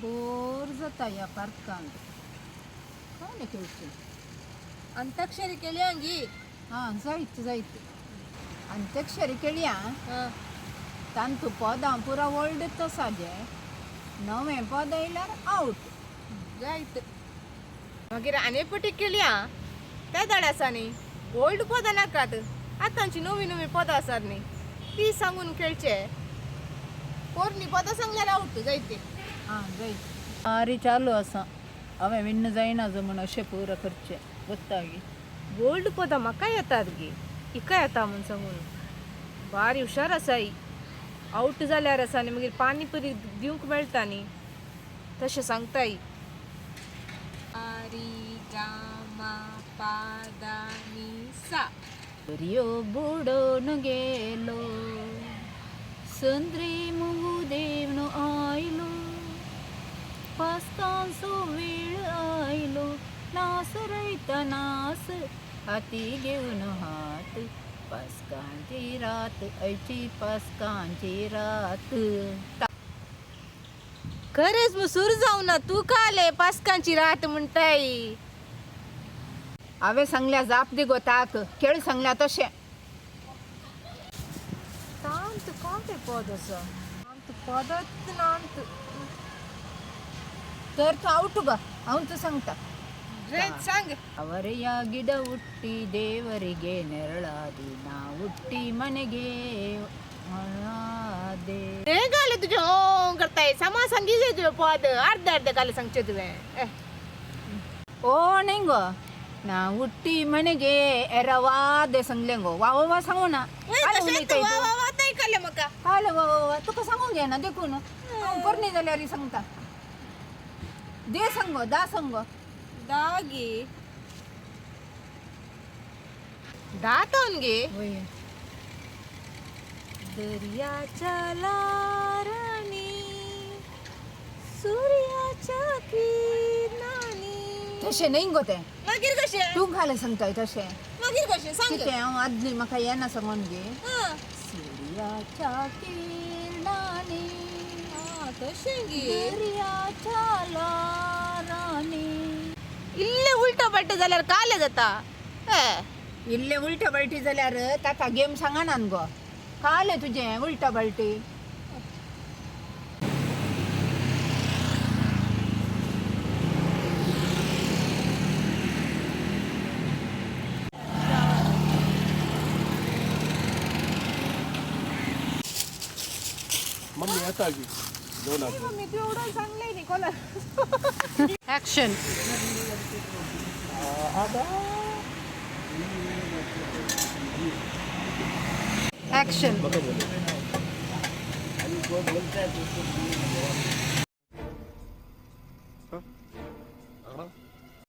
बोर जाता ह्या पार्कांत. कोण खेळचें? अंताक्षरी केली गी. हां, जायत जायत अंत्यक्षरी खेळया. तांतू पदां पुरा ओल्डच आसा गे, नवें पद येयल्यार आवट. जायत. मागीर आनी पटी केली त्या धड आसा न्ही, ओल्ड पदां नाकात, आतांची नवी नवी पदां आसात न्ही ती सांगून खेळचे. पोरणी पदां सांगल्यार आवट जायते. हां, जायत. बारी चालू आसा. हांवें विण्ण जायना जो म्हूण अशें पुरो करचें गोत्तागी. ओल्ड पदां म्हाका येतात गे, हिका येता म्हूण सांगून बारी हुशार आसा ही. आवट जाल्यार आसा न्ही मागीर पानी पुरी दिवंक मेळटा न्ही, तशें सांगता ही. री गा मा पा दा नी सा. दर्यो बुडोवन गेलो, संद्री देवन आयलो, पास्तांचो वेळ आयलो, नास रयता नास, हाती घेवन हात, पास्कांची रात आयची पास्कांची रात. खरेंच मग सूर जाऊ ना तू काले पास्कांची रात म्हणताय. हांवें सांगल्या जाप दी गो ताक, खेळ सांगल्या तशें. तांत काय पद आसा आमत पदत ना आमत. तर तूं आवट गो, हांव तूं सांगता. सांग. ಅವರೆಯ ಗಿಡ ಹುಟ್ಟಿ ದೇವರಿಗೆ ನೆರಳಾದಿ, ನಾ ಹುಟ್ಟಿ ಮನೆಗೆ ಮರಳಾದೆ. हे गाले तुझे हो करताय समा सांगितले तुझे पद अर्धे अर्धे गाले सांगचे तुवें. ಓ ನೆಂಗೋ, ನಾ ಹುಟ್ಟಿ ಮನೆಗೆ ಎರವಾದೆ सांगलें गो. वा वा सांगू ना. काल उलयताय तूं? काले म्हाका. काल वा वा वा तुका सांगूंक येना देखून हांव पोरणी जाल्यार सांगता. दे सांगो, दा सांगो. दागी दातोन गे. वय. दर्याच्या लारांनी सूर्याच्या किरणांनी. तशें न्ही गो तें. मागीर कशें? तूं घाले सांगताय तशें. मागीर कशें सांग. कितें हांव आदली म्हाका येना सांगून गे. हां. सूर्याच्या किरणांनी, हां, तशें गे. दर्याच्या लारांनी. इल्लें उलटो पलटो जाल्यार काले जाता ए. इल्लें उलटा पलटी जाल्यार ताका गेम सांगना गो. कालें तुजें उलटा पलटी. मम्मी येता की दोन. मम्मी तू एवढं सांगलंय न्ही कोणा. ॲक्शन. ॲक्शन. आणि कोण बोलताय.